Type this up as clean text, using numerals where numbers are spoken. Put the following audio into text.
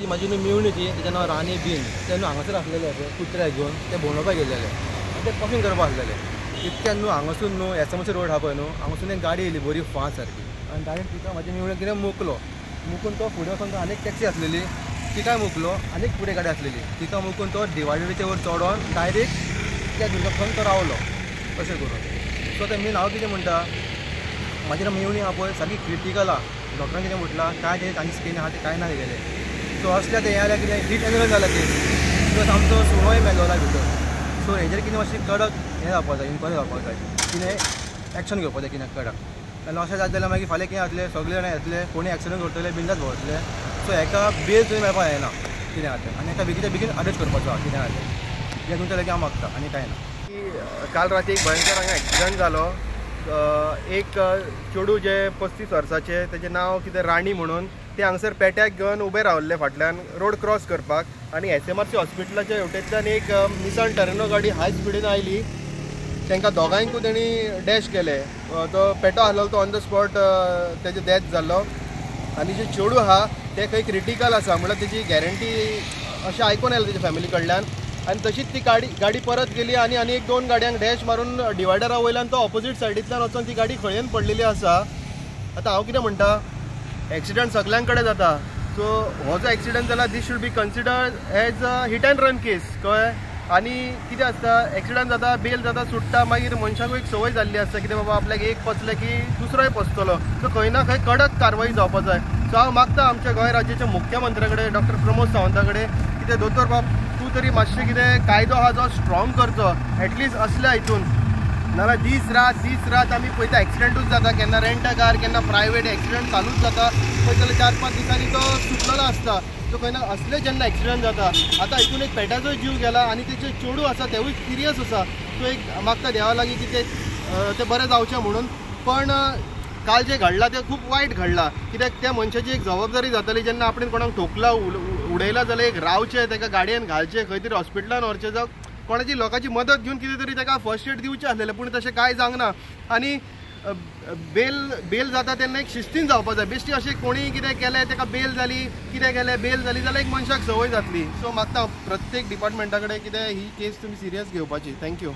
ती म्हाजी न्हू मेवणी ती तेजें नांव राणी बीन, ते न्हू हांगासर आसलेले कुत्र्याक घेवन ते भोंवडोवपाक गेल्लेले आनी ते कॉफिंग करपाक आसलेले. इतक्यान न्हू हांगासून न्हू एसएमसी रोड आहा पळय न्हू, हांगासून एक गाडी येयली बरी फास्ट सारकी आनी डायरेक्ट तिका म्हाजी मेवणी कितें मुकलो. मुकून तो फुडें वचोन आनी एक टॅक्सी आसलेली तिकाय मुकलो, आनी एक फुडें गाडी आसलेली तिका मुकून तो डिवायडरीचे वयर चडोन डायरेक्ट त्या दुर्गा तो रावलो अशें करून. सो ते मेन हांव कितें म्हणटा, म्हाजी मेवणी आहा पळय सारकी क्रिटिकल आहा. डॉक्टरान कितें म्हटलां काय तें तांची स्किन आहा तें कांय ना गेलें. सो असल्या तें हें जाल्यार कितें हीट एंड रन जाला केस, प्लस आमचो सुणोय मेलोला भितर. सो हेजेर कितें मातशें कडक हें जावपाक जाय, इन्क्वायरी जावपाक जाय, कितें एक्शन घेवपाक जाय कितें कडक. आनी अशें जात जाल्यार मागीर फाल्यां कितें जातलें, सगळे जाणां येतले, कोणी एक्सिडंट करतले, बिंदास भोंवतले. सो हेका बेल थंय मेळपाक जायना कितें आहा तें, आनी हेका बेगीच्या बेगीन अरेस्ट करपाचो आहा कितें आहा तें, हें तुमच्या लागीं हांव मागता आनी कांय ना. काल राती एक भयंकर हांगा एक्सिडंट जालो. एक चेडूं जे 35 वर्साचें, तेजें नांव कितें राणी म्हणून, ते हांगसर पेट्याक घेवन उबे रावल्ले फाटल्यान रोड क्रॉस करपाक आनी एसएमआरसी हॉस्पिटलाच्या हेवटेंतल्यान एक निसान टरेनो गाडी हाय स्पिडीन आयली. तांकां दोगांयकूय तेणी डॅश केले. तो पेटो आसलो तो ऑन the spot तेजे डेथ जाल्लो आनी जे चेडूं आहा तें खंय क्रिटिकल आसा, म्हणल्यार तेजी गॅरंटी अशें आयकून आयलें तेच्या फॅमिली कडल्यान. आनी तशीच ती गाडी परत गेली आनी आनी एक दोन गाडयांक डॅश मारून डिवायडरा वयल्यान तो ऑपोजीट सायडींतल्यान वचोन ती गाडी खळयेन पडलेली आसा. आतां हांव कितें म्हणटा, एक्सिडंट सगळ्यां कडेन जाता. सो हो जो एक्सिडंट जाला this should be considered as a hit and run case, कळ्ळें? आनी कितें आसता, एक्सिडंट जाता, बेल जाता, सुट्टा, मागीर मनशाकूय एक संवय जाल्ली आसता कितें बाबा आपल्याक एक पचलें की दुसरोय पचतलो. सो खंय ना खंय कडक कारवाई जावपाक जाय. सो हांव मागता आमच्या गोंय राज्याच्या मुख्यमंत्र्या कडेन, डॉक्टर प्रमोद सावंता कडेन, कितें दोतोर बाब तूं तरी मातशें कितें कायदो आहा जो स्ट्रॉंग करचो एटलिस्ट असल्या हितून. नाजाल्यार दीस रात आमी पळयता एक्सिडंटूच जाता, केन्ना रेंट अ कार, केन्ना प्रायवेट एक्सिडंट चालूच जाता. पळयता जाल्यार 4-5 दिसांनी तो सुटलेलो आसता. सो खंय ना असले जेन्ना एक्सिडंट जाता, आतां हितून एक पेट्याचोय जीव गेला आनी तेचे चेडूं आसा तेवूय सिरियस आसा. सो एक मागता देवा लागीं की ते बरें जावचें म्हणून. पण काल जें घडलां तें खूब वायट घडलां, कित्याक त्या मनशाची एक जबाबदारी जातली जेन्ना आपणें कोणाक ठोकला उडयला जाल्यार एक रावचें, ताका गाडयेन घालचें, खंय तरी हॉस्पिटलान व्हरचें, जावं कोणाची लोकांची मदत घेवन कितें तरी ताका फर्स्ट एड दिवचें आसलेलें, पूण तशें कांय जावंक ना. आनी बेल जाता तेन्ना एक शिस्तीन जावपाक जाय. बेश्टी अशें कोणीय कितें केलें ताका बेल जाली, कितें केलें बेल जाली जाल्यार एक मनशाक संवय जातली. सो मागता प्रत्येक डिपार्टमेंटा कडेन कितें ही केस तुमी सिरियस घेवपाची. Thank you.